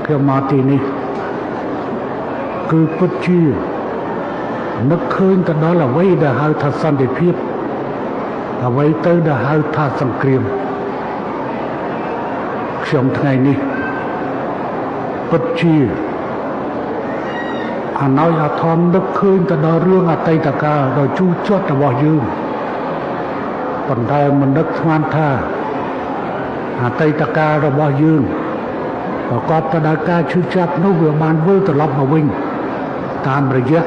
ខ្ញុំមកទីនេះគឺពិតជានឹកឃើញទៅដល់អ្វីដែលហៅថាសន្តិភាពអ្វីទៅដែលហៅថាសង្គ្រាមខ្ញុំថ្ងៃនេះពិតជាអាណោចអាធមនឹកឃើញទៅដល់រឿងអតីតកាលដ៏ជូរចត់របស់យើងប៉ុន្តែមិននឹកស្មានថាអតីតកាលរបស់យើងប្រកបទៅដោយការឈឺចាប់នោះវាបានវិលត្រឡប់មកវិញតាមរយៈ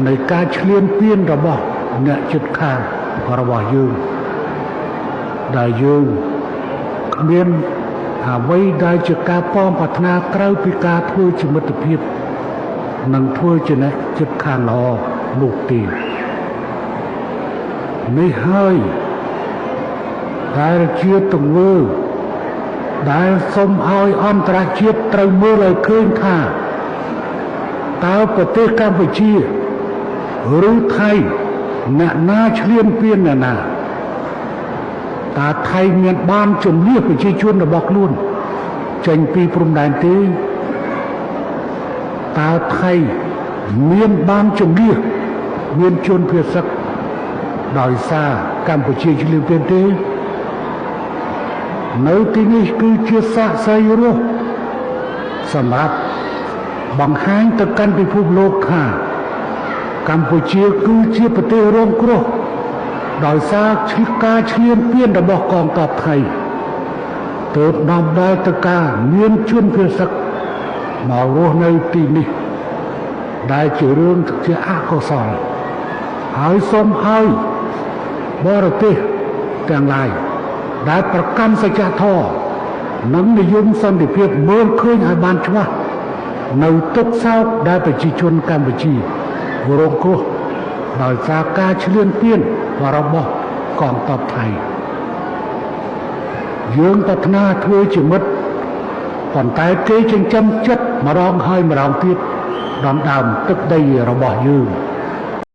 នៃការឈ្លានពានរបស់អ្នកជិតខាងរបស់យើងដែលយើងគ្មានអ្វីដែលជាការប៉ងប្រាថ្នាក្រៅពីការធ្វើជាមិត្តភាពនិងធ្វើជាអ្នកជិតខាងល្អនោះទេនេះហើយដែលជាទង្វើដែលសូមឲ្យអន្តរជាតិត្រូវមើលឲ្យឃើញថាតើប្រទេសកម្ពុជាឬថៃអ្នកណាឈ្លានពានអ្នកណាតើថៃមានបានជំនះប្រជាជនរបស់ខ្លួនចេញពីព្រំដែនទេតើថៃមានបានជំនះមានជនភៀសសឹកដោយសារកម្ពុជាឈ្លានពានទេនៅទីនេះគឺជាសាក្សីរស់សម្រាប់បង្ហាញទៅកាន់ពិភពលោកថាកម្ពុជាគឺជាប្រទេសរងគ្រោះដោយសារការឈ្លានពានរបស់កងទ័ពថៃទើបនាំដល់ទៅការមានជនភៀសសឹកមករស់នៅទីនេះដែលជារឿងជាអកុសលហើយសូមឲ្យបរទេសទាំងឡាយដែលប្រកាន់សច្ចធម៌និងនិយមសន្តិភាពមើលឃើញឲ្យបានច្បាស់នៅទុក្ខសោកដែលប្រជាជនកម្ពុជារងគ្រោះដោយសារការឈ្លានពានរបស់កងទ័ពថៃយើងប្រាថ្នាធ្វើជាមិត្តប៉ុន្តែគេចិញ្ចឹមចិត្តម្ដងហើយម្ដងទៀតដណ្ដើមទឹកដីរបស់យើង។